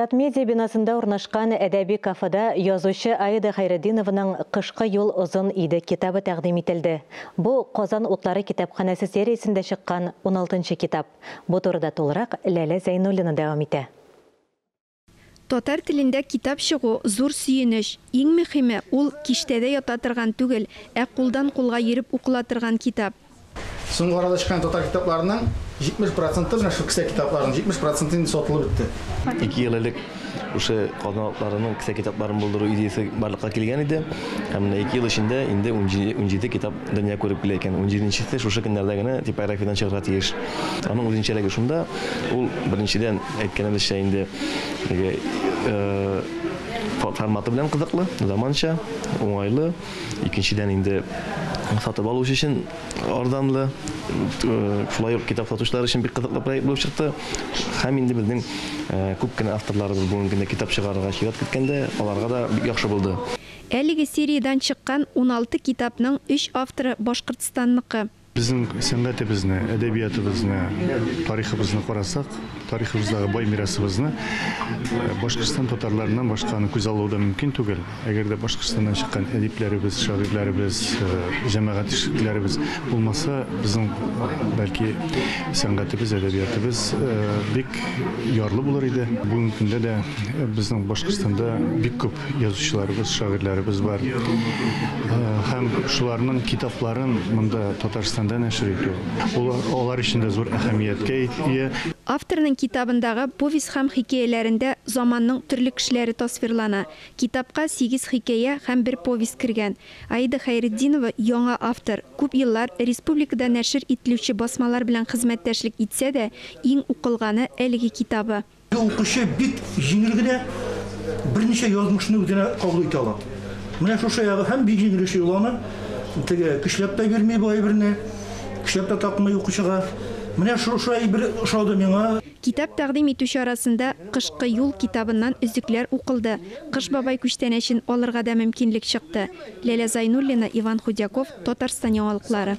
Татмедиа бинасында урнашкан әдәби кафеда язучы Аида Хәйретдинованың Кышкы юл озын иде китабы тәкъдим ителде. Бу Казан утлары китапханәсе сериясендә чыккан уналтынчы китап. Бу турыда тулырак Ләлә Зәйнуллина дәвам итә. Татар телендә китап чыгу, зур сөенеч. Иң мөхиме, ул киштәдә ята торган түгел, ә кулдан-кулга йөреп укыла торган китап. Соңгы арада чыккан татар китапларының 70 проценты, менә шул кесә китапларының 70 проценты инде сатылып бетте. 2 ел элек шушы Казан утларының кесә китапларын булдыру идеясе барлыкка килгән иде. Һәм менә 2 ел эчендә инде 17 китап дөнья күреп килә икән. 17-нчесе шушы көннәрдә генә типографиядән чыгарга тиеш. Аның үзенчәлеге шунда, ул беренчедән, әйткәнебезчә инде, теге форматы белән кызыклы, заманча, уңайлы. Икенчедән инде сатып алучы өчен арзанлы, шулай ук китап сатучылар өчен бик кызыклы проект булып чыкты. Һәм инде безнең күп кенә авторларыбыз бүгенге көндә китап чыгарырга чират көткәндә, аларга да бик яхшы булды. Әлеге сериядән чыккан 16 китапның өч авторы Башкортстанныкы. Безнең сәнгатебезне, әдәбиятыбызны, тарихыбызны карасак, тарихыбыздагы бай мирасыбызны Башкортстан татарларыннан башканы күз алу да мөмкин түгел. Әгәр дә Башкортстаннан чыккан әдипләребез, шагыйрьләребез, җәмәгать эшлеклеләребез булмаса, безнең бәлки сәнгатебез, әдәбиятыбыз бик ярлы булыр иде. Бүгенге көндә дә безнең Башкортстанда бик күп язучыларыбыз, шагыйрьләребез бар. Һәм шуларның китапларын монда Татарстанда нәшер итү, ул алар өчен дә зур әһәмияткә ия. Авторның китабындагы повесть һәм хикәяләрендә заманның төрле кешеләре тасвирлана. Китапка 8 хикәя һәм бер повесть кергән. Аида Хәйретдинова яңа автор, күп еллар республикада нәшер ителүче басмалар белән хезмәттәшлек итсә дә, иң укылганы әлеге китабы. Укучы бик җиңел генә берничә язмышны үзенә кабул итә ала. Менә шушы ягы һәм бик җиңел эшли ул аны. Теге көчләп тә бирми бу әйберне, көчләп тә такмый укучыга. Менә шушы әйбер ошады миңа. Китап тәкъдим итү чарасында Кышкы юл китабыннан өзекләр укылды, Кыш бабай күчтәнәчен алырга да мөмкинлек чыкты. Ләлә Зайнуллина, Иван Худяков, Татарстан яңалыклары.